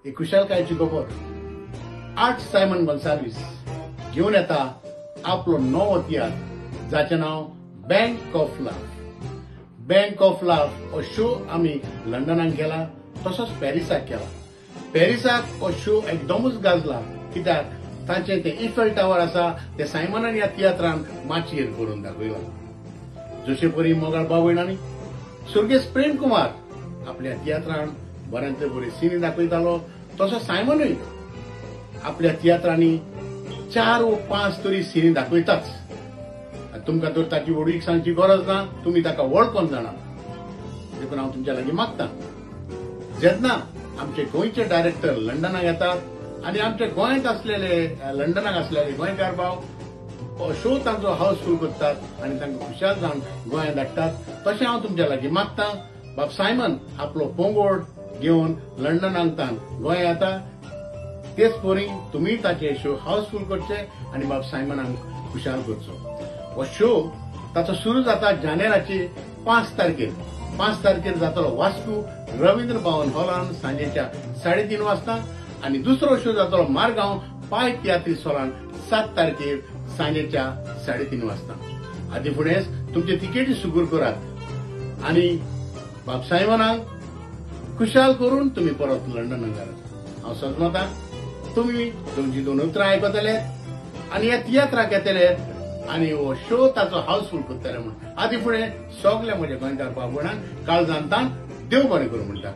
एक खुशालकायेची खबर. Art Simon Gonsalves घेवन येता आपलो नवो तियात्र जाचें नांव bank of love. Bank of love हो शो आमी लंडनाक केला, तसोच पॅरिसाक केला. पॅरिसाक हो शो एकदमूच गाजला, कित्याक तांचें तें इफेल टावर आसा तें सायमनान ह्या तियात्रान माचयेर करून दाखयलां. जशे परी मोगाळ बाबयणांनी सुर्गेस्त प्रेम कुमार आपल्या तियात्रान बऱ्यांतले बरे सिनी दाखयतालो, तसो सायमनूय आपल्या तियात्रांनी 4 व 5 तरी सिनी दाखयताच. तुमकां तर ताची व्हडवीक सांगची गरज ना, तुमी ताका वळखून जाणा. देखून हांव तुमच्या लागीं मागता, जेन्ना आमचे गोंयचे डायरेक्टर लंडनाक येतात आनी आमचे गोंयांत आसलेले लंडनाक आसलेले गोंयकार भाव शो तांचो हाऊसफूल करतात आनी तांकां खुशाल जावन गोंयांत धाडटात, तशें हांव तुमच्या लागीं मागता, बाब सायमन आपलो पोंगोड घेवन लंडनाक तान गोंयांत येता, तेच परी तुमी ताचे शो हाऊसफूल करचे आनी बाब सायमनाक खुशाल करचो. हो शो ताचो सुरू जाता जानेराची 5 तारखेर. 5 तारखेर जातलो वास्को रवींद्र भवन हॉलान सांजेच्या 3:30 वाजता आनी दुसरो शो जातलो मारगांव पाय तियात्रीस हॉलान 7 तारखेर सांजेच्या 3:30 वाजता. आदी फुडेंच तुमचे तिकेटी सुगूर करात आनी बाब सायमनाक खुशाल करून तुमी परत लंडनाक घालात. हांव सजमता तुमी तुमची 2 उतरां आयकतले आनी ह्या तियात्राक येतले आनी हो शो ताचो हाऊसफूल करतले म्हूण. आदी फुडें सगळे म्हज्या गोंयकार बाबणांक काळजांतान देव बरें करूं म्हणटा.